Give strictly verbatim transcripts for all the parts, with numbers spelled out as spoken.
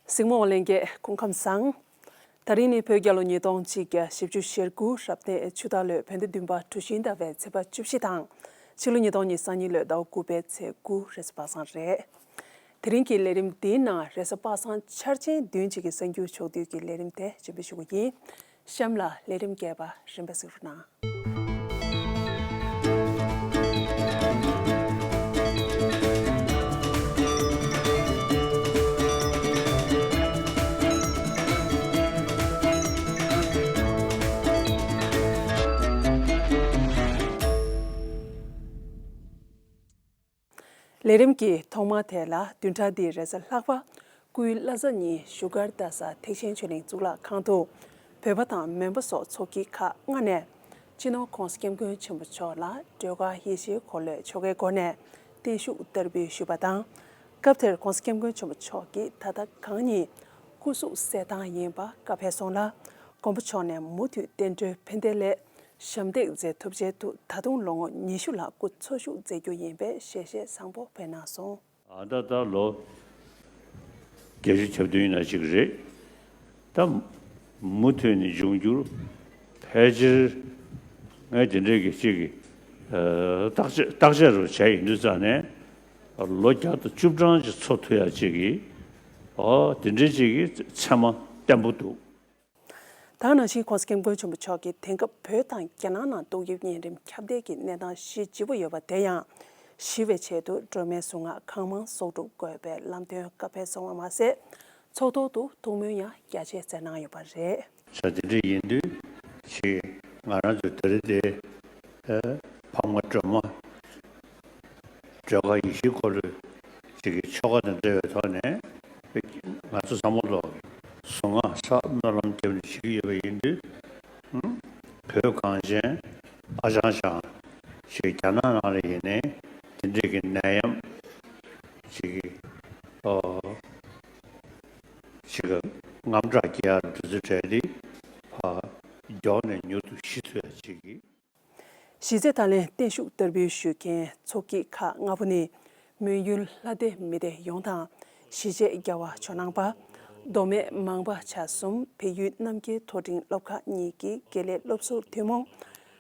གཟིགས་མོ་བ་ལྷན་རྒྱས་སྐུ་ཁམས་བཟང་། ད་རིང་ནི་བོད་རྒྱལ་ལོ་ཉིས་སྟོང་གཅིག་བརྒྱ་བཞི་བཅུ་ཞེ་དགུ་རབ་གནས་ཆུ་སྟག་ལོའི་བོད་ཟླ་བདུན་པ་གྲུ་བཞི་ཟླ་བའི་ཚེས་པ་བཅུ་བཞི་དང་། ཕྱི་ལོ་ཉིས་སྟོང་ཉི་ཤུ་རྩ་གཉིས་ལོའི་ཟླ་བ་དགུ་པའི་ཚེས་དགུ་རེས་གཟའ་པ་སངས་རེད། དེ་རིང་གི་ལས་རིམ་འདིའི་ནང་རེས་གཟའ་པ་སངས་འཆར་ཅན་བདུན་གཅིག་གི་གསར་འགྱུར་ཕྱོགས་བསྡུས་ཀྱི་ལས་རིམ་དེ་སྤྱན་འབུལ་ཞུ་གི་ཡིན། གཤམ་ལ་ལས་རིམ་རྒྱས་པ་རིམ་པས་གཟིགས་རོགས་གནང་། ལས་རིམ་གྱི་ཐོག་མ་དེ་ལ་བདུན་ཕྲག་འདིའི་རེས་གཟའ་ལྷག་པ། སྐུའི་བླ་གཟའ་ཉིན་བཞུགས་སྒར་རྡ་ས་ཐེག་ཆེན་ཆོས་གླིང་གཙུག་ལག་ཁང་དུ། བོད་པ་དང་མོན་པ་སོགས་ཚོགས་སྐྱིད་ཁག་ལྔ་ནས། སྤྱི་ནོར་༸གོང་ས་༸སྐྱབས་མགོན་ཆེན་པོ་མཆོག་ལ་སྒྲོལ་དཀར་ཡེ་ཤེས་འཁོར་ལོའི་ཆོ་གའི་སྒོ་ནས་བརྟན་བཞུགས་བསྟར་འབུལ་ཞུས་པ་དང་། སྐབས་དེར་༸གོང་ས་༸སྐྱབས་མགོན་ཆེན་པོ་མཆོག་གིས་ད་ལྟ་གང་ཉིད་སྐུ་གཟུགས་གསལ་ཐང་ཡིན་པ་བཀའ་ཕེབས་སོང་ལ། མགོན་པོ་མཆོག་ནས་མུ་མཐུད་བསྟན་འགྲོའི་ཕན་བདེ་ལས། ཞབས་འདེགས་མཛད་ཐུབ་ཆེད་དུ་ད་དུང་ལོ་ངོ་ཉི་ཤུ་ལ་སྐུ་འཚོ་བཞུགས་མཛད་རྒྱུ་ཡིན་པའི་ཞལ་བཞེས་བཟང་པོ་ཕེབས་གནང་སོང་། ཨ་ད་ད་ལོ་བརྒྱད་ཅུ་གྱ་བདུན་ཡིན་ན་ཅིག་རེད། ད་མུ་མཐུད་ནས་འབྱུང་འགྱུར་ཕལ་ཆེར་ངས་དེ་འདྲའི་གི་ཅིག་གི་ཨ་བརྟག་དཔྱད་བརྟག་དཔྱད་རུ་བྱས་ཡིན་དུས་ཙང་ནས་ལོ་བརྒྱ་དང་བཅུ་གྲངས་ཅིག་འཚོ་ཐུབ་ཡ་ཅིག་གི་ཨོ་དེ་འདྲའི་ཅིག་གི་མཚན་མ་བརྟན་པོ་འདུག། ད་ག་ནང་བཞིན་༸གོང་ས་༸སྐྱབས་མགོན་ཆེན་པོ་མཆོག་གིས་དེང་སྐབས་བོད་དང་རྒྱ་ནག་ནང་ཏོག་དབྱིབས་གཉན་རིམས་ཁྱབ་གདལ་གྱི་གནས་སྟངས་ཞེ་ལྗིད་པོ་ཡོད་པ་དེ་ཡང་ཞི་བའི་ཆེད་དུ་སྒྲོལ་མའི་གཟུངས་སྔགས་གང་མང་གསོག་སྒྲུབ་དགོས་པའི་ལམ་སྟོན་བཀའ་ཕེབས་སོང་བ་མ་ཟད། ཚོགས་ཐོག་ཏུ་ཐུགས་སྨོན་ཡང་རྒྱ་ཆེ་བསྩལ་གནང་ཡོད་པ་རེད། ས་དེ་འདྲ་ཡིན་དུས་ཅིག་ང་རང་ཚོ་དེ་རིང་དེ་ཨ་འཕགས་མ་སྒྲོལ་མ། སྒྲོལ་དཀར་ཡེ་ཤེས་འཁོར་ལོའི་ཅིག་གི་ཆོ་ག་དང་འབྲེལ་བའི་ཐོག་ནས་ང་ཚོ་ཚང་མ་ལོ་གཟུངས་སྔགས་ས་སྨོན་ལམ་བརྒྱབ་ནས་བྱེད་ཀྱི་ཡོད་པ་ཡིན་དུས། ཧུམ། བོད་གངས་ཅན་ཨ་ཅང་ཅང་ཞིག་རྒྱ་ནག་ནང་ལ་ཡིན་ནའི་དེ་འདྲས་ཀྱི་ནད་ཡམས་ཅིག་གི་ཨོ་ཞིག་གི་དངངས་སྐྲག་སྐྱེ་ཡག་འདི་ཚོ་གྲས་དེ་ཕར་མགྱོགས་ནས་མྱུར་དུ་ཞི་ཐུབ་ཡག་ཅིག་གི་གཞིས་རྩེ་ད་ལན་བརྟན་བཞུགས་བསྟར་འབུལ་ཞུ་མཁན་ཚོགས་སྐྱིད་ཁག་ལྔ་པོ་ནི། མོན་ཡུལ་ལྷ་སྡེ་མི་སྡེ་ཡོངས་དང་། གཞིས་བྱེས་རྒྱལ་བ་ཇོ་ནང་པ། མདོ་སྨད་མང་པ་ཆ་གསུམ། བལ་ཡུལ་རྣམ་རྒྱལ་མཐོ་འབྲིང་སློབ་ཁག་གཉིས་ཀྱི་དགེ་ལས་སློབ་ཟུར་ཐུན་མོང་།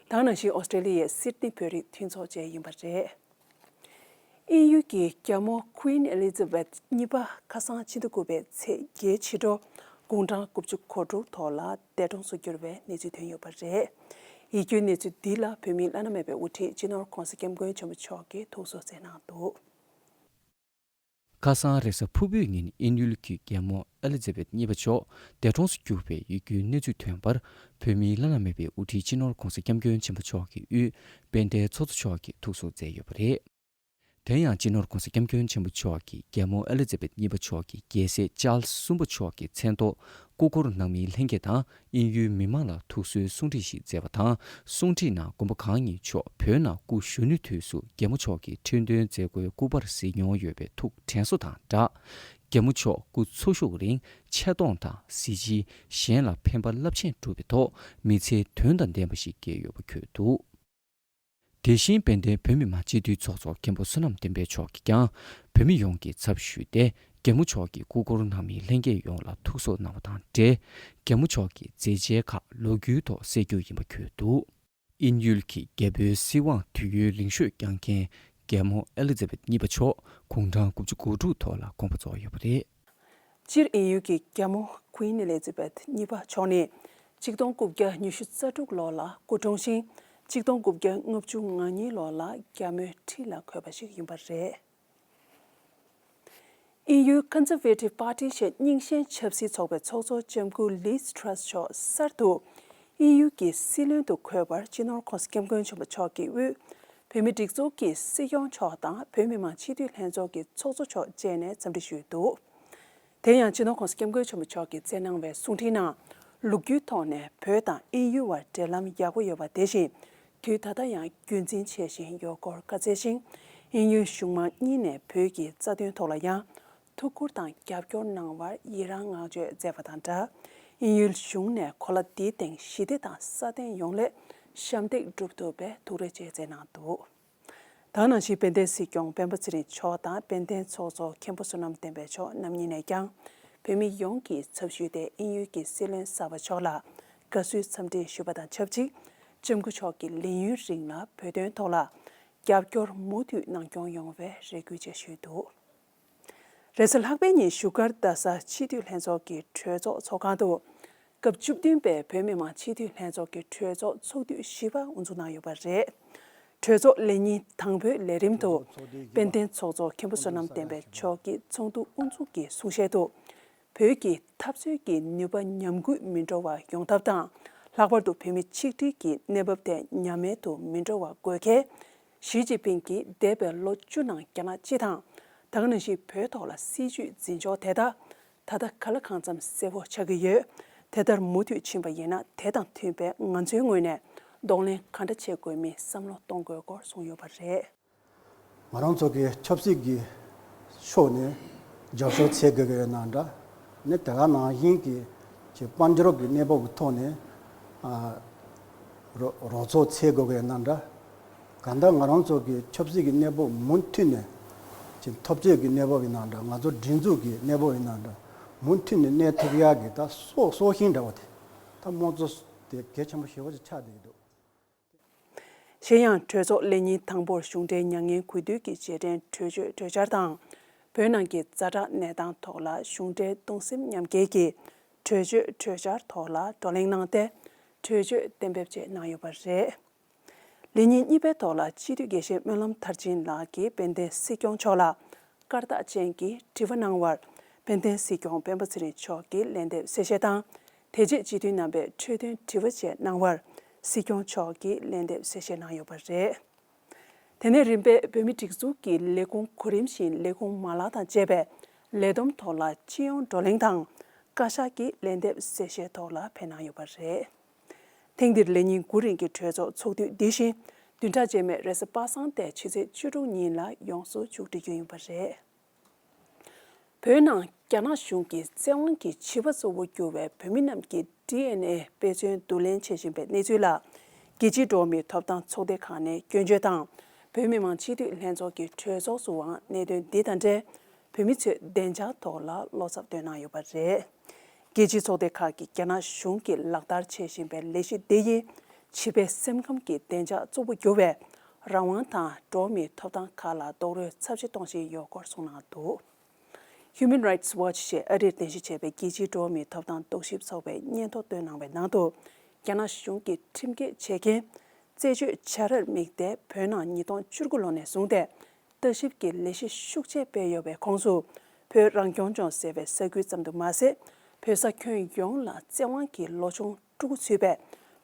ད་ག་ནང་བཞིན་ཨོ་སི་ཀྲེ་ལི་ཡའི་སིད་ནི་བོད་རིགས་མཐུན་ཚོགས་བཅས་ཡིན་པ་རེད། དབྱིན་ཡུལ་གྱི་རྒྱལ་མོ་Queen Elizabeth་གཉིས་པ་ཁ་སང་ཕྱི་ཟླ་དགུ་པའི་ཚེས་བརྒྱད་ཕྱི་དྲོ་དགུང་གྲངས་དགུ་བཅུ་གོ་དྲུག་ཐོག་ལ་འདས་གྲོངས་སུ་གྱུར་བའི་གནས་ཚུལ་ཐོན་ཡོད་པ་རེད། ཡིད་སྐྱོའི་གནས་ཚུལ་འདི་ལ་བོད་མིའི་བླ་ན་མེད་པའི་དབུ་ཁྲིད་སྤྱི་ནོར་༸གོང་ས་༸སྐྱབས་མགོན་ཆེན་པོ་མཆོག་གིས་ཐུགས་གསོ་སྩལ་གནང་འདུག། ཁ་སང་རེས་གཟའ་ཕུར་བུའི་ཉིན་དབྱིན་ཡུལ་གྱི་རྒྱལ་མོ་ཨེ་ལི་ཛ་བེད་གཉིས་པ་མཆོག་འདས་གྲོངས་སུ་གྱུར་བའི་ཡིད་སྐྱོའི་གནས་ཚུལ་ཐོན་པར། བོད་མིའི་བླ་ན་མེད་པའི་དབུ་ཁྲིད་སྤྱི་ནོར་༸གོང་ས་༸སྐྱབས་མགོན་ཆེན་པོ་མཆོག་གི་དབུས་དཔལ་ལྡན་ཚོགས་གཙོ་མཆོག་གིས་ཐུགས་གསོ་མཛད་ཡོད་པ་རེད། དེ་ཡང་སྤྱི་ནོར་༸གོང་ས་༸སྐྱབས་མགོན་ཆེན་པོ་མཆོག་གིས་རྒྱལ་མོ་ཨེ་ལི་ཛ་བེད་གཉིས་པ་མཆོག་གི་རྒྱལ་སྲས་ཅཱལ་སི་གསུམ་པ་མཆོག་གི་མཚན་ཐོག་སྐུ་འཁོར་ནང་མིའི་ལྷན་རྒྱས་དང་དབྱིན་ཡུལ་མི་མང་ལ་ཐུགས་གསོའི་གསུང་འཕྲིན་ཞིག་མཛད་པ་དང་། གསུང་འཕྲིན་ནང་མགོན་པོ་གང་ཉིད་མཆོག་བོད་ནང་སྐུ་གཞོན་ནུའི་དུས་སུ་རྒྱལ་མོ་མཆོག་གི་ཁྲི་འདོན་མཛད་སྒོའི་སྐུ་པར་གཟིགས་མྱོང་ཡོད་པའི་ཐུགས་དྲན་གསོ་དང་སྦྲགས། རྒྱལ་མོ་མཆོག་སྐུ་འཚོ་བཞུགས་རིང་ཆེ་མཐོང་དང་གཟི་བརྗིད། གཞན་ལ་ཕན་པ་རླབས་ཆེན་བསྒྲུབས་པའི་ཐོག་མི་ཚེའི་དོན་དང་ལྡན་པ་ཞིག་བསྐྱལ་ཡོད་པ་འཁོད་འདུག། དེ་བཞིན་དཔལ་ལྡན་བོད་མི་མང་སྤྱི་འཐུས་ཚོགས་གཙོ་མཁན་པོ་བསོད་ནམས་བསྟན་འཕེལ་མཆོག་གིས་ཀྱང་བོད་མི་ཡོངས་ཀྱི་ཚབ་ཞུས་ཏེ། རྒྱལ་མོ་མཆོག་གི་སྐུ་འཁོར་ནང་མིའི་ལྷན་རྒྱས་ཡོངས་ལ་ཐུགས་གསོ་གནང་བ་དང་འབྲེལ། རྒྱལ་མོ་མཆོག་གི་མཛད་རྗེས་ཁག་ལོ་རྒྱུས་ཐོག་གསལ་རྒྱུ་ཡིན་པ་འཁོད་འདུག། དབྱིན་ཡུལ་གྱི་རྒྱལ་པོའི་སྲིད་དབང་དུས་ཡུན་རིང་ཤོས་བསྐྱངས་མཁན་རྒྱལ་མོ་ཨེ་ལི་ཛ་བེད་གཉིས་པ་མཆོག་དགུང་གྲངས་དགུ་བཅུ་གོ་དྲུག་ཐོག་ལ་དགོངས་པ་རྫོགས་ཡོད་པ་རེད། སྤྱིར་དབྱིན་ཡུལ་གྱི་རྒྱལ་མོ་Queen Elizabeth་གཉིས་པ་མཆོག་ནི་གཅིག་སྟོང་དགུ་བརྒྱ་ཉི་ཤུ་རྩ་དྲུག་ལོ་ལ་སྐུ་འཁྲུངས་ཤིང་། གཅིག་སྟོང་དགུ་བརྒྱ་ལྔ་བཅུ་ང་གཉིས་ལོ་ལ་རྒྱལ་མོའི་ཁྲི་ལ་འཁོད་པ་ཞིག་ཡིན་པ་རེད། དབྱིན་ཡུལ་Conservative Party་ཞེས་རྙིང་ཞེན་ཆབ་སྲིད་ཚོགས་པའི་ཚོགས་གཙོ་ལྕམ་སྐུ་Liz Truss་མཆོག་གསར་དུ་དབྱིན་ཡུལ་གྱི་སྲིད་བློན་དུ་འཁོད་པར་སྤྱི་ནོར་༸གོང་ས་༸སྐྱབས་མགོན་ཆེན་པོ་མཆོག་གི་དབུས་བོད་མིའི་སྒྲིག་འཛུགས་ཀྱི་སྲིད་སྐྱོང་མཆོག་དང་བོད་མི་མང་སྤྱི་འཐུས་ལྷན་ཚོགས་ཀྱི་ཚོགས་གཙོ་མཆོག་བཅས་ནས་འཚམས་འདྲི་ཞུས་འདུག། དེ་ཡང་སྤྱི་ནོར་༸གོང་ས་༸སྐྱབས་མགོན་ཆེན་པོ་མཆོག་གིས་བསྩལ་གནང་བའི་གསུང་འཕྲིན་ནང་། ལོ་རྒྱུས་ཐོག་ནས་བོད་དང་དབྱིན་ཡུལ་བར་འབྲེལ་ལམ་ཡག་པོ་ཡོད་པ་དེ་བཞིན། དུས་ད་ལྟ་ཡང་རྒྱུན་འཛིན་བྱེད་བཞིན་ཡོད་སྐོར་བཀའ་སྩལ་ཞིང་། དབྱིན་ཡུལ་གཞུང་མང་གཉིས་ནས་བོད་ཀྱི་རྩ་དོན་ཐོག་ལ་ཡང་ཐུགས་ཁུར་དང་རྒྱབ་སྐྱོར་གནང་བར་ཡི་རང་བསྔགས་བརྗོད་མཛད་པ་དང་སྦྲགས། དབྱིན་ཡུལ་གཞུང་ནས་གོ་ལ་འདིའི་སྟེང་ཞི་བདེ་དང་སྲ་བརྟན་ཡོང་སླད་ཞབས་འདེགས་སྒྲུབ་ཐུབ་པའི་ཐུགས་རེ་བཅས་མཛད་གནང་འདུག། ད་ག་ནང་བཞིན་དཔལ་ལྡན་སྲིད་སྐྱོང་སྤེན་པ་ཚེ་རིང་མཆོག་དང་དཔལ་ལྡན་ཚོགས་གཙོ་མཁན་པོ་བསོད་ནམས་བསྟན་འཕེལ་མཆོག་རྣམ་གཉིས་ནས་ཀྱང་ བོད་མི་ཡོངས་ཀྱི་ཚབ་ཞུས་ཏེ་དབྱིན་ཡུལ་གྱི་སྲིད་བློན་གསར་པ་མཆོག་ལ་དགའ་བསུའི་འཚམས་འདྲི་ཞུས་པ་དང་ཆབས་ཅིག་ལྕམ་སྐུ་མཆོག་གིས་ལས་ཡུན་རིང་ལ་བོད་དོན་ཐོག་ལ་རྒྱབ་སྐྱོར་མུ་མཐུད་གནང་སྐྱོང་ཡོང་བའི་རེ་སྐུལ་བཅས་ཞུས་འདུག་རེས་གཟའ་ལྷག་པའི་ཉིན་བཞུགས་སྒར་རྡ་ས་སྤྱི་འཐུས་ལྷན་ཚོགས་ཀྱི་གྲོས་ཚོགས་ཚོགས་ཁང་དུ། སྐབས་བཅུ་བདུན་པའི་བོད་མི་མང་སྤྱི་འཐུས་ལྷན་ཚོགས་ཀྱི་གྲོས་ཚོགས་ཚོགས་དུས་བཞི་པ་དབུ་འཛུགས་གནང་ཡོད་པ་རེད། གྲོས་ཚོགས་ལས་ཉིན་དང་པོའི་ལས་རིམ་དུ། དཔལ་ལྡན་ཚོགས་གཙོ་མཁན་པོ་བསོད་ནམས་བསྟན་འཕེལ་མཆོག་གིས་ཚོགས་འདུ་དབུ་འཛུགས་ཀྱི་གསུང་བཤད་དུ། བོད་ཀྱི་འཐབ་རྩོད་ཀྱི་ནུས་པ་ཉམས་རྒུད་མི་འགྲོ་བ་ཡོང་ཐབས་དང་། ལྷག་པར་དུ་བོད་མི་ཆིག་སྒྲིལ་གྱི་གནས་བབ་དེ་ཉམས་དམས་དུ་མི་འགྲོ་བ་དགོས་གལ། ཞི་ཅིན་ཕིང་གིས་འདས་པའི་ལོ་བཅུ་ནང་རྒྱ་ནག་སྤྱི་དང་། ད་ག་ནང་བཞིན་བོད་ཐོག་ལ་སྲིད་ཇུས་འཛིན་ཕྱོགས་དེ་དག་ད་ལྟ་ག་ལ་གང་འཚམ་གསལ་པོ་ཆགས་ཀྱི་ཡོད། དེ་ལྟར་མུ་མཐུད་ཕྱིན་པ་ཡིན་ན་དེ་དང་མཐུན་པའི་ང་ཚོའི་ངོས་ནས་གདོང་ལེན་ག་འདྲ་བྱེད་དགོས་མིན་བསམ་བློ་གཏོང་དགོས་སྐོར་གསུངས་ཡོད་པ་རེད། ང་རང་ཚོ་གི་ཆབ་སྲིད་ཀྱི་ཕྱོགས་ནས་རྒྱབ་སྐྱོར་བྱེད་དགོས་ཀྱི་ཡོད་ན་འདྲ། ནི་དེ་ག་ནང་བཞིན་གྱི་ཀྱི་དཔལ་འབྱོར་གྱི་གནས་བབ་ཀྱི་ཐོག་ནས་ཨ་རོགས་རོགས་ཚོགས་བྱེད་དགོས་ཀྱི་ཡོད་ན་འདྲ། གང་ལྟར་ང་རང་ཚོ་གི་ཆབ་སྲིད་ཀྱི་གནས་བབ་མུ་མཐུད་ནས་ཀྱི་འཐབ་རྩོད་ཀྱི་གནས་བབ་ཡིན་ན་འདྲ། ང་ཚོ་སྒྲིག་འཛུགས་ཀྱི་གནས་བབ་ཡིན་ན་འདྲ། མུ་མཐུད་ནས་གནས་ཐུབ་ཡག་གི་ད་སྲོག་སྲོག་ཤིང་འདྲ་བ་དེ་ད་དམངས་གཙོ་དེ་གལ་ཆེན་པོ་ཞེ་པོ་ཅིག་ཆགས་བསྡད་ཀྱི་འདུག་གཞན་ཡང་གྲོས་ཚོགས་ལས་ཉིན་དང་པོར་གཞུང་འབྲེལ་མྱ་ངན་གུས་འདུད་ཀྱི་རྗེས་དྲན་གྲོས་ཆོད་གྲོས་འཆར་དང་། བོད་ནང་གི་ཛ་དྲག་གནས་སྟངས་ཐོག་ལ་གཞུང་འབྲེལ་གདུང་སེམས་མཉམ་སྐྱེད་ཀྱི་གྲོས་ཆོད་གྲོས་འཆར་ཐོག་ལ་བགྲོ་གླེང་གནང་སྟེ། གྲོས་ཆོད་གཏན་འབེབས་བཅས་གནང་ཡོད་པ་རེད། ལས་ཉིན་གཉིས་པའི་ཐོག་ལ་སྤྱི་འཐུས་དགེ་བཤེས་སྨོན་ལམ་མཐར་ཕྱིན་ལགས་ཀྱིས་དཔལ་ལྡན་སྲིད་སྐྱོང་མཆོག་ལ། བཀའ་རྟགས་ཅན་གྱི་དྲི་བ་གནང་བར། དཔལ་ལྡན་སྲིད་སྐྱོང་སྤེན་པ་ཚེ་རིང་མཆོག་གིས་ལན་འདེབས་གསལ་བཤད་དང་། དེ་རྗེས་སྤྱི་འཐུས་རྣམ་པས་འཕྲོས་དོན་དྲི་བ་བཅས་གནང་བར། སྲིད་སྐྱོང་མཆོག་གིས་ལན་འདེབས་གསལ་བཤད་གནང་ཡོད་པ་རེད། དེ་ནས་རིམ་པས་བོད་མིའི་སྒྲིག་འཛུགས་ཀྱི་ལས་ཁུངས་གོ་རིམ་བཞིན་ལས་ཁུངས་མ་ལག་དང་བཅས་པའི་ལས་བསྡོམས་ཐོག་ལ་སྤྱི་ཡོངས་བགྲོ་གླེང་དང་། བཀའ་ཤག་གི་ལན་འདེབས་གསལ་བཤད་ཐོག་ལ་ཕེབས་གནང་ཡོད་པ་རེད། ཐེངས་འདིར་ལས་ཉིན་དགུ་རིང་གི་གྲོས་ཚོགས་ཚོགས་དུས་འདི་བཞིན་བདུན་ཕྲག་རྗེས་མའི་རེས་གཟའ་པ་སངས་ཏེ་ཕྱི་ཚེས་བཅུ་དྲུག་ཉིན་ལ་ཡོངས་སུ་མཇུག་སྒྲིལ་རྒྱུ་ཡིན་པ་རེད། བོད་ནང་རྒྱ་ནག་གཞུང་གིས་བཙན་དབང་གིས་བྱིས་པ་གཙོ་བོ་གྱུར་བའི་བོད་མི་རྣམས་ཀྱི་ཌི་ཨེན་ཨེ་དཔེ་མཚོན་བསྡུ་ལེན་བྱེད་བཞིན་པའི་གནས་ཚུལ་ལ། རྒྱལ་སྤྱིའི་འགྲོ་བ་མིའི་ཐོབ་ཐང་ཚོགས་སྡེ་ཁག་ནས་སྐྱོན་བརྗོད་དང་། བོད་མི་མང་སྤྱི་འཐུས་ལྷན་ཚོགས་ཀྱི་གྲོས་ཚོགས་སུའང་གནད་དོན་འདི་དང་འབྲེལ། བོད་མི་ཚོས་བདེ་འཇགས་ཐོག་ལ་བློ་འཚབ་བཏོན་གནང་ཡོད་པ་རེད། རྒྱལ་སྤྱིའི་ཚོགས་སྡེ་ཁག་གིས་རྒྱ་ནག་གཞུང་གིས་ལག་བསྟར་བྱེད་བཞིན་པའི་ལས་གཞི་འདི་ཡིས་བྱིས་པའི་སེམས་ཁམས་ཀྱི་བདེ་འཇགས་གཙོ་བོ་གྱུར་བའི་རང་དབང་དང་འགྲོ་བ་མིའི་ཐོབ་ཐང་ཁག་ལ་རྡོག་རོལ་ཚབས་ཆེ་གཏོང་བཞིན་ཡོད་སྐོར་གསུངས་གནང་འདུག Human Rights Watch ཞེས་ཨ་རིར་རྟེན་གཞི་བྱས་པའི་རྒྱལ་སྤྱིའི་འགྲོ་བ་མིའི་ཐོབ་ཐང་རྟོག་ཞིབ་ཚོགས་པས་སྙན་ཐོ་བཏོན་གནང་བའི་ནང་དུ། རྒྱ་ནག་གཞུང་གིས་ཁྲིམས་འགལ་བྱེད་མཁན་རྩད་གཅོད་བྱ་རར་དམིགས་ཏེ་བོད་ནང་ཉིས་སྟོང་བཅུ་དགུ་ལོ་ནས་བཟུང་སྟེ། ལྟ་ཞིབ་ཀྱི་ལས་གཞི་ཤུགས་ཆེ་སྤེལ་ཡོད་པའི་ཁོངས་སུ། བོད་རང་སྐྱོང་ལྗོངས་ཟེར་བའི་ས་ཁུལ་ཙམ་དུ་མ་ཟད། བོད་ས་ཁྱོན་ཡོངས་ལ་བཙན་དབང་གིས་ལོ་ཆུང་ཕྲུ་གུ་ཚུད་པའི་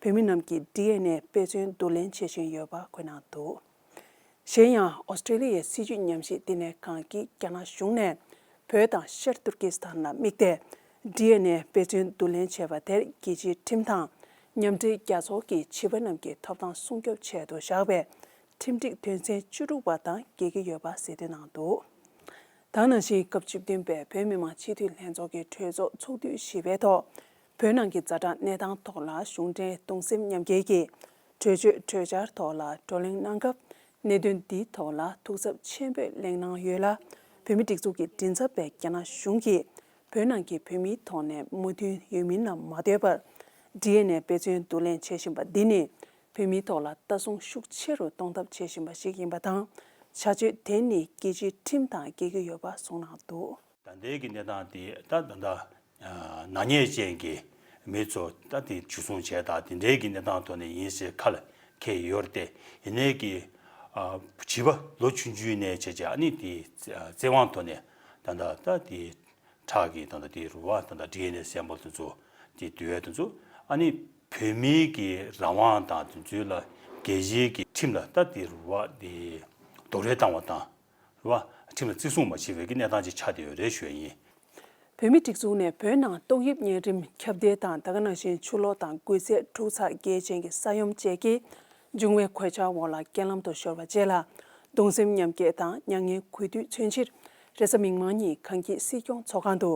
བོད་མི་རྣམས་ཀྱི་ཌི་ཨེན་ཨེ་དཔེ་མཚོན་བསྡུ་ལེན་བྱེད་བཞིན་ཡོད་པ་འཁོད་གནང་འདུག་གཞན་ཡང་ཨོ་སི་ཀྲི་ལི་ཡའི་སྲིད་བྱུས་ཉམས་ཞིབ་བསྟི་གནས་ཁང་གིས་རྒྱ་ནག་གཞུང་ནས་བོད་དང་ཤར་ཏུར་ཀི་སི་ཐན་ལ་དམིགས་ཏེ། ཌི་ཨེན་ཨེ་དཔེ་མཚོན་བསྡུ་ལེན་བྱས་པ་དེར་རྒྱལ་སྤྱིའི་ཁྲིམས་དང་མཉམ་འབྲེལ་རྒྱལ་ཚོགས་ཀྱི་བྱིས་པ་རྣམས་ཀྱི་ཐོབ་ཐང་སྲུང་སྐྱོབ་ཆེད་དུ་བཞག་པའི་ཁྲིམས་སྒྲིག་དོན་ཚན་བཅུ་དྲུག་པ་དང་འགལ་གྱི་ཡོད་པ་གསལ་སྟོན་གནང་འདུག་ད་ག་ནང་བཞིན་སྐབས་བཅུ་བདུན་པའི་བོད་མི་མང་སྤྱི་འཐུས་ལྷན་ཚོགས་ཀྱི་གྲོས་ཚོགས་ཚོགས་དུས་བཞི་པའི་ཐོག་བོད་ནང་གི་ཛ་དྲག་གནས་སྟངས་ཐོག་ལ་གཞུང་འབྲེལ་གདུང་སེམས་མཉམ་སྐྱེད་ཀྱི་གྲོས་ཆོད་གྲོས་འཆར་ཐོག་ལ་བགྲོ་གླེང་གནང་སྐབས། གནད་དོན་འདིའི་ཐོག་ལ་ཐུགས་འཚབ་ཆེན་པོས་གླེང་གནང་ཡོད་ལ། བོད་མི་སྒྲིག་འཛུགས་ཀྱི་མགྲིན་ཚབ་པས་རྒྱ་ནག་གཞུང་གིས་བོད་ནང་གི་བོད་མིའི་ཐོག་ནས་མོས་མཐུན་ཡོད་མིན་ལ་མ་ལྟོས་པར། ཌི་ཨེན་ཨེ་དཔེ་མཚོན་བསྡུ་ལེན་བྱེད་བཞིན་པ་འདི་ནི། བོད་མིའི་ཐོག་ལ་ལྟ་སྲུང་ཤུགས་ཆེ་རུ་གཏོང་ཐབས་བྱེད་བཞིན་པ་ཞིག་ཡིན་པ་དང་། བྱ་སྤྱོད་དེ་ནི་རྒྱལ་སྤྱིའི་ཁྲིམས་དང་འགལ་གྱི་ཡོད་པ་གསུངས་གནང་འདུག་ད་ལྟའི་གི་གནས་སྟངས་དེ་ད་ད་ལྟ་ཨ་ནག་ཉེས་ཅན་གྱི་མི་ཚོ་ད་དེ་འཇུ་བཟུང་བྱས་དང་དེ་འདྲའི་གི་གནས་སྟངས་ཐོག་ནས་ཡིན་ཟེར་ཁ་ལ་འཁྱེར་ཡོད་རེད་དེ། ཡིན་ནའི་གི་ཨ་བྱིས་པ་ལོ་ཆུང་ཆུང་ནས་བྱས་བྱས་ཨ་ནི་དེ་བཙན་དབང་ཐོག་ནས་ད་ལྟ་ད་དེ་ཁྲག་གི་ད་ལྟ་དེ་རུ་བ་ད་ལྟ་ཌི་ཨེན་ཨེ་སེམ་པལ་དེ་ཚོ་དེ་བསྡུ་ཡས་དེ་ཚོ་ཨ་ནི་བོད་མིའི་གི་རང་དབང་དང་དེ་ཚོའི་ལ་རྒྱལ་སྤྱིའི་གི་ཁྲིམས་ལ་ད་དེ་རུ་བ་དེ་རྡོག་རོལ་བཏང་བ་དང་། རེད་བ། ཁྲིམས་ལ་བརྩི་སྲུང་མ་བྱས་པའི་གི་གནས་སྟངས་ཅིག་ཆགས་བསྡད་ཡོད་རེད་ཞུ་ཡ་ཡིན། བོད་མིའི་སྒྲིག་འཛུགས་ནས་བོད་ནང་ཏོག་དབྱིབས་གཉན་རིམས་ཁྱབ་གདལ་དང་ད་ག་ནང་བཞིན་ཆུ་ལོག་དང་འགུལ་ཚད་འཁྲུག་ཚགས་རྒྱས་ཅན་གྱི་ས་ཡོམ་བཅས་ཀྱི་འབྱུང་བའི་གོད་ཆག་འོག་ལ་རྐྱེན་ལམ་དུ་ཤོར་བ་བཅས་ལ་གདུང་སེམས་མཉམ་སྐྱེད་དང་མྱ་ངན་གུས་འདུད་མཚོན་ཕྱིར་རེས་གཟའ་མིག་དམར་ཉིན་གངས་སྐྱིད་སྲིད་སྐྱོང་ཚོགས་ཁང་དུ་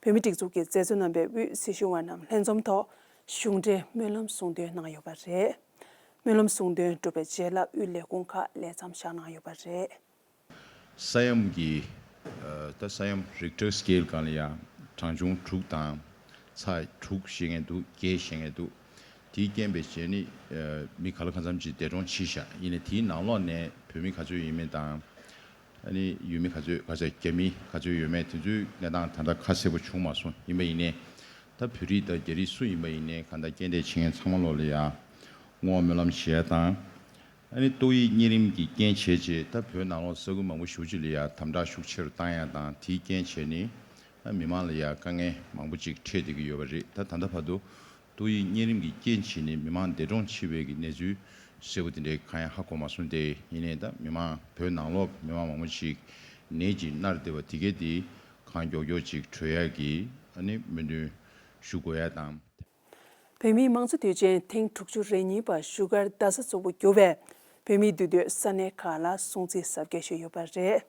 བོད་མིའི་སྒྲིག་འཛུགས་ཀྱི་མཛད་གཙོ་རྣམ་པའི་དབུས་སྲི་ཞུ་བ་རྣམས་ལྷན་འཛོམས་ཐོག་གཞུང་འབྲེལ་སྨོན་ལམ་གསུང་འདོན་གནང་ཡོད་པ་རེད། སྨོན་ལམ་གསུང་འདོན་གྲུབ་པའི་རྗེས་ལ་དབུས་ལས་ཁུངས་ཁག་ལས་མཚམས་བཞག་གནང་ཡོད་པ་རེད། ས་ཡོམ་གྱི་ཨ་ད་ས་ཡོམ་རིག་ཊར་སི་ཀེལ་སྒང་ལ་ཡང་ གྲངས་ཆུང་དྲུག་དང་ཚེག་དྲུག་བཞེས་མཁན་འདུག་བརྒྱད་བཞེས་མཁན་འདུག་དེའི་རྐྱེན་པས་བྱས་ནས་མི་ག་ལ་གང་འཚམ་ཅིག་འདས་གྲོངས་ཕྱིན་ཤག་ཡིན་ནའི་དེའི་ནང་ལོགས་ནས་བོད་མི་ག་ཚོད་ཡིན་མིན་དང་། ཨ་ནི་ཡུལ་མི་ག་ཚོད་ག་ཚོད་རྒྱ་མི་ག་ཚོད་ཡོད་མེད་དེ་ཚོའི་གནས་སྟངས་ད་ལྟ་ཁ་གསལ་པོ་བྱུང་མ་སོང་། ཡིན་པ་ཡིན་ནའི་ད་བོད་རིགས་དང་རྒྱ་རིགས་སུ་ཡིན་པ་ཡིན་ནའི་གང་ལྟར་རྐྱེན་འདས་ཕྱིན་མཁན་ཚང་མ་ལོག་ལ་ཡ་བསྔོ་བ་སྨོན་ལམ་བྱེད་ཡ་དང་། ཨ་ནི་ཏོག་དབྱིབས་གཉན་རིམས་ཀྱི་རྐྱེན་བྱས་རྗེས་ད་བོད་ནང་ལོགས་ས་ཁུལ་མང་པོ་ཞེ་པོ་ཅིག་ལ་ཡ་དམ་དྲག་ཤུགས་ཆེ་རུ་བཏང་ཡ་དང་དེའི་རྐྱེན་བྱས་ནས་ཨ་མི་མང་ལ་ཡ་དཀའ་ངལ་མང་པོ་ཅིག་འཕྲད་བསྡད་ཀྱི་ཡོད་པ་རེད། ད་ད་ལྟ་བར་དུ་ཏོག་དབྱིབས་གཉན་རིམས་ཀྱི་རྐྱེན་བྱས་ནས་མི་མང་འདས་གྲོངས་ཕྱིན་པའི་གི་གནས་ཚུལ་གསལ་པོ་དེ་འདྲའི་གང་ཡང་ཧ་གོ་མ་སོང་སྟེ། ཡིན་ནའི་ད་མི་མང་བོད་ནང་ལོགས་མི་མང་མང་པོ་ཞིག་ནད་ཀྱིས་མནར་བསྡད་པ་དེ་གས་དེ་གང་མགྱོགས་མགྱོགས་ཅིག་གྲོལ་ཡག་གི་ཨ་ནི་སྨོན་འདུན་ཞུ་དགོས་ཡ་དང་། བོད་མིའི་དམངས་གཙོ་དུས་ཆེན་ཐེངས་དྲུག་ཅུ་རེ་གཉིས་པ་བཞུགས་སྒར་རྡ་ས་གཙོ་བོར་གྱུར་བའི་བོད་མིའི་འདུས་སྡོད་ས་གནས་ཁག་ལ་སྲུང་བརྩི་གཟབ་རྒྱས་ཞུས་ཡོད་པ་རེད།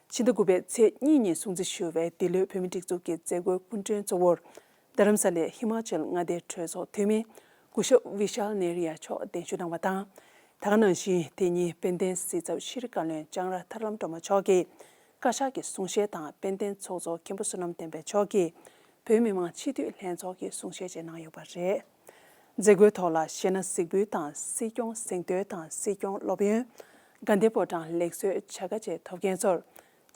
ཕྱི་ཟླ་དགུ་པའི་ཚེས་གཉིས་ཉིན་སྲུང་བརྩི་ཞུ་བའི་འདི་ལོའི་བོད་མིའི་སྒྲིག་འཛུགས་ཀྱི་མཛད་སྒོའི་སྐུ་མགྲོན་གཙོ་བོར་རྡ་རམ་ས་ལའི་ཧི་མ་ཅལ་མངའ་སྡེའི་གྲོས་ཚོགས་འཐུས་མི་སྐུ་ཞབས་བི་ཤལ་ནེ་རི་ཡ་མཆོག་གདན་ཞུ་གནང་བ་དང་། ད་ག་ནང་བཞིན་དེ་ཉིན་དཔལ་ལྡན་སྲིད་ཚབ་ཤྲི་བཀའ་བློན་ལྕང་ར་ཐར་ལམ་སྒྲོལ་མ་མཆོག་གིས་བཀའ་ཤག་གི་གསུང་བཤད་དང་དཔལ་ལྡན་ཚོགས་གཙོ་མཁན་པོ་བསོད་ནམས་བསྟན་འཕེལ་མཆོག་གིས་བོད་མི་མང་སྤྱི་འཐུས་ལྷན་ཚོགས་ཀྱི་གསུང་བཤད་བཅས་གནང་ཡོད་པ་རེད། མཛད་སྒོའི་ཐོག་ལ་གཞས་སྣ་གཟིགས་འབུལ་དང་སྲིད་སྐྱོང་གཟེངས་བསྟོད་དང་སྲིད་སྐྱོང་སློབ་ཡོན། དགའ་ལྡན་ཕོ་བྲང་ལེགས་གསོལ་བྱ་དགའ་བཅས་ཐོབ་མཁན་ཚོར་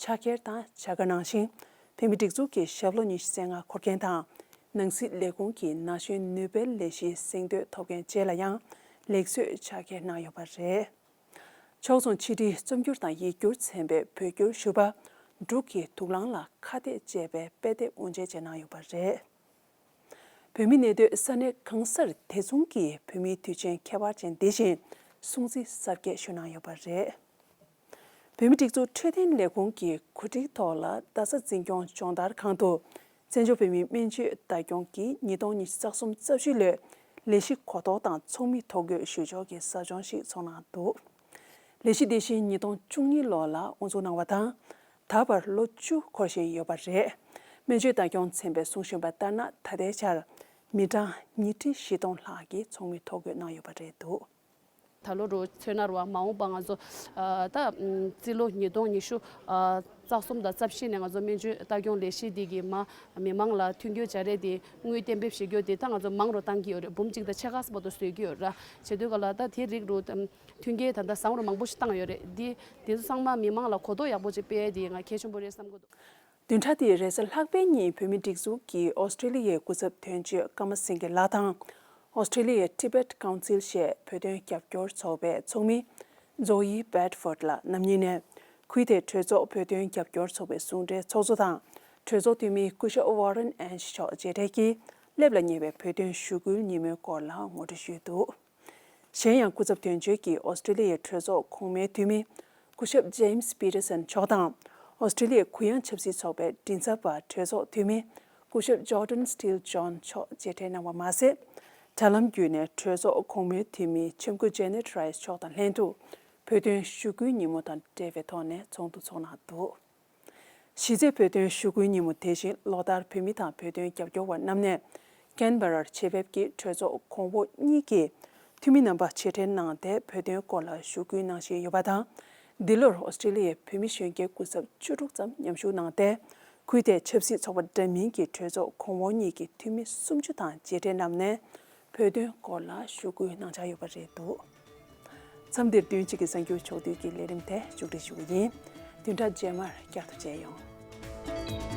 ཕྱག་འཁྱེར་དང་བྱ་དགའ་གནང་ཞིང་། བོད་མིའི་སྒྲིག་འཛུགས་ཀྱི་ཞབས་ལོ་ཉི་ཤུ་རྩ་ལྔ་འཁོར་མཁན་དང་། ནང་སྲིད་ལས་ཁུངས་ཀྱི་ན་གཞོན་ནུས་པའི་ལས་གཞིའི་གཟེངས་བསྟོད་ཐོབ་མཁན་བཅས་ལ་ཡང་ལེགས་གསོལ་ཕྱག་འཁྱེར་གནང་ཡོད་པ་རེད། ཕྱོགས་མཚུངས་ཕྱི་དྲིལ་རྩོམ་སྒྱུར་དང་ཡིག་སྒྱུར་ཚན་པའི་བོད་སྒྱུར་ཞུ་བ་འབྲུག་གི་དུག་རླངས་ལ་ཁ་གཏད་ཅེས་པའི་དཔེ་དེབ་དབུ་འབྱེད་བཅས་གནང་ཡོད་པ་རེད། བོད་མི་གནས་སྡོད་ས་གནས་གང་སར་དེ་མཚུངས་ཀྱི་བོད་མིའི་དུས་ཆེན་ཁྱད་པར་ཅན་འདི་བཞིན་སྲུང་བརྩི་གཟབ་རྒྱས་ཞུ་གནང་ཡོད་པ་རེད། བོད་མིའི་སྒྲིག་འཛུགས་འཕྲོད་བསྟེན་ལས་ཁུངས་ཀྱི་གོ་སྒྲིག་ཐོག་ལ་རྡ་ས་འཛིན་སྐྱོང་སྦྱོང་བརྡར་ཁང་དུ་བཙན་བྱོལ་བོད་མིའི་སྨན་བཅོས་བདག་སྐྱོང་གི་ཉིས་སྟོང་ཉི་ཤུ་རྩ་གསུམ་རྩ་བཞི་ལོའི་ལས་གཞི་གོ་རྟོགས་དང་ཚོགས་མི་ཐོ་འགོད་ཞུ་ཕྱོགས་ཀྱི་ཟབ་སྦྱོང་ཞིག་ཚོགས་གནང་འདུག་ལས་གཞི་འདི་བཞིན་ཉིས་སྟོང་བཅུ་གཉིས་ལོ་ལ་དབུ་འཛུགས་གནང་བ་དང་། ད་བར་ལོ་བཅུ་འཁོར་བཞིན་ཡོད་པ་རེད། སྨན་བཅོས་བདག་སྐྱོང་ཚན་པས་གསུང་བཞིན་པ་ལྟར་ན། ད་ལྟའི་ཆར་མི་གྲངས་ཉིས་ཁྲི་བཞི་སྟོང་ལྷག་གིས་ཚོགས་མི་ཐོ་འགོད་གནང་ཡོད་པ་རེད་འདུག་ད་ལོ་རུ་མཚོན་ན་རུ་བ་མ་འོངས་པ་ང་ཚོ་ཨ་ད་ཨམ་རྩིས་ལོ་ཉིས་སྟོང་ཉི་ཤུ་ཨ་རྩ་གསུམ་དང་རྩ་བཞི་ནས་ང་ཚོ་སྨན་བཅོས་ལྟ་སྐྱོང་ལས་གཞི་འདི་གི་མ་མི་མང་ལ་མཐུན་འགྱུར་བྱ་རེས་དེ་དངུལ་གཏན་འབེབས་བྱེད་རྒྱུ་དེ་ད་ང་ཚོ་མང་རུ་བཏང་གི་ཡོད་རེད། འབུམ་གཅིག་དང་ཕྱེད་ཀ་ཙམ་བར་དུ་བཟོས་ཀྱི་ཡོད་ར། བྱེད་དུས་ག་ལ་ད་དེ་རིགས་རུ་ཨམ་མཐུན་རྐྱེན་ད་ལྟ་བཟང་རུ་མང་པོ་ཞིག་བཏང་ཡོད་རེད། འདི་དེ་ཚོ་ཚང་མ་མི་མང་ལ་གོ་རྟོགས་ཡག་པོ་ཅིག་སྤེལ་ཡ་དེ་ང་གལ་ཆེན་པོ་རེད་བསམ་གི་འདུག་བདུན་ཕྲག་འདིའི་རེས་གཟའ་ལྷག་པའི་ཉིན་བོད་མིའི་སྒྲིག་འཛུགས་ཀྱི་ཨོ་སི་ཀྲི་ལི་ཡའི་སྐུ་ཚབ་དོན་གཅོད་ཀརྨ་སེང་གེ་ལགས་དང་། ཨོ་སི་ཀྲི་ལི་ཡའི་Tibet Council ཞེས་བོད་དོན་རྒྱབ་སྐྱོར་ཚོགས་པའི་ཚོགས་མི་ཛོ་ཡི་བེད་ཕོར་ལགས་རྣམ་གཉིས་ནས། ཁུལ་དེའི་གྲོས་ཚོགས་བོད་དོན་རྒྱབ་སྐྱོར་ཚོགས་པའི་ཟུང་འབྲེལ་ཚོགས་གཙོ་དང་། གྲོས་ཚོགས་འཐུས་མི་སྐུ་ཞབས་ཝོ་རན་ཨན་ཤི་མཆོག་མཇལ་འཕྲད་ཀྱིས་སླེབས་ལ་ཉེ་བའི་བོད་དོན་ཞུ་སྐུལ་ཉིན་མོའི་སྐོར་ལ་ངོ་སྤྲོད་ཞུས་འདུག་གཞན་ཡང་སྐུ་ཚབ་དོན་གཅོད་ཀྱིས་ཨོ་སི་ཀྲི་ལི་ཡའི་གྲོས་ཚོགས་གོང་མའི་འཐུས་མི་སྐུ་ཞབས་ཇེམ་སི་པི་ཏར་སན་མཆོག་དང་། ཨོ་སི་ཀྲི་ལི་ཡའི་གུ་ཡངས་ཆབ་སྲིད་ཚོགས་པའི་མགྲིན་ཚབ་པ་གྲོས་ཚོགས་འཐུས་མི་སྐུ་ཞབས་ཇོར་ཌན་སི་ཊིལ་ཇོན་མཆོག་མཇལ་འཕྲད་གནང་བ་མ་ཟད། དྲ་ལམ་བརྒྱུད་ནས་གྲོས་ཚོགས་གོང་མའི་འཐུས་མི་ཆེམ་སྐུ་ཇེ་ནེ་ཊི་རའི་སི་མཆོག་དང་ལྷན་དུ་བོད་དོན་ཞུ་སྐུལ་ཉིན་མོ་དང་འབྲེལ་བའི་ཐོག་ནས་ཚོགས་འདུ་ཚོགས་གནང་འདུག་གཞི་རྩའི་བོད་དོན་ཞུ་སྐུལ་ཉིན་མོ་དེ་བཞིན་ལོ་ལྟར་བོད་མི་དང་བོད་དོན་རྒྱབ་སྐྱོར་བ་རྣམས་ནས་ཀན་བྷ་རར་ཆེད་ཕེབས་ཀྱིས་གྲོས་ཚོགས་གོང་འོག་གཉིས་ཀྱི་འཐུས་མི་རྣམ་པ་མཇལ་འཕྲད་གནང་སྟེ་བོད་དོན་སྐོར་ལ་ཞུ་སྐུལ་གནང་བཞིན་ཡོད་པ་དང་། འདི་ལོར་ཨོ་སི་ཀྲི་ལི་ཡའི་བོད་མི་གཞོན་སྐྱེས་སྐུ་ཚབ་བཅུ་དྲུག་ཙམ་མཉམ་ཞུགས་གནང་སྟེ། ཁུལ་དེའི་ཆབ་སྲིད་ཚོགས་པ་འདྲ་མིན་གྱི་གྲོས་ཚོགས་གོང་འོག་གཉིས་ཀྱི་འཐུས་མི་སུམ་ཅུ་དང་མཇལ་འཕྲད་གནང་ནས་བོད་དོན་སྐོར་ལ་ཞུ་སྐུལ་གནང་འཆར་ཡོད་པ་རེད་འདུག་མཚམས་འདིར་བདུན་གཅིག་གི་གསར་འགྱུར་ཕྱོགས་བསྡུས་ཀྱི་ལས་རིམ་དེ་མཇུག་སྒྲིལ་ཞུ་གི་ཡིན། བདུན་ཕྲག་རྗེས་མར་བསྐྱར་དུ་མཇལ་ཡོང་།